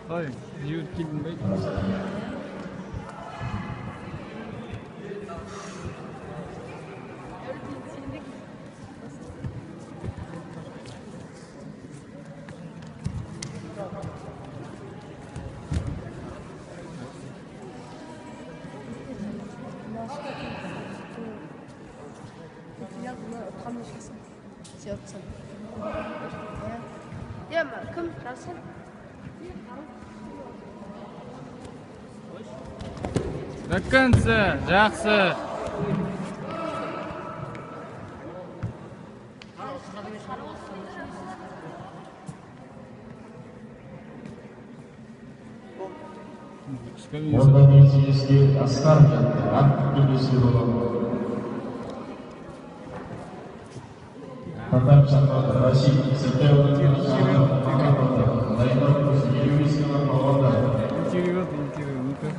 Қалай, жіберіп келдің бе? Кім? Жарысқан? До конца, жақсы. Орта нәтижесінде Асқар жатты. Ат келесі болады. Татар Шахмат, Рашид, Дайындау курсы, Елу Павлодар. Интервью, интервью.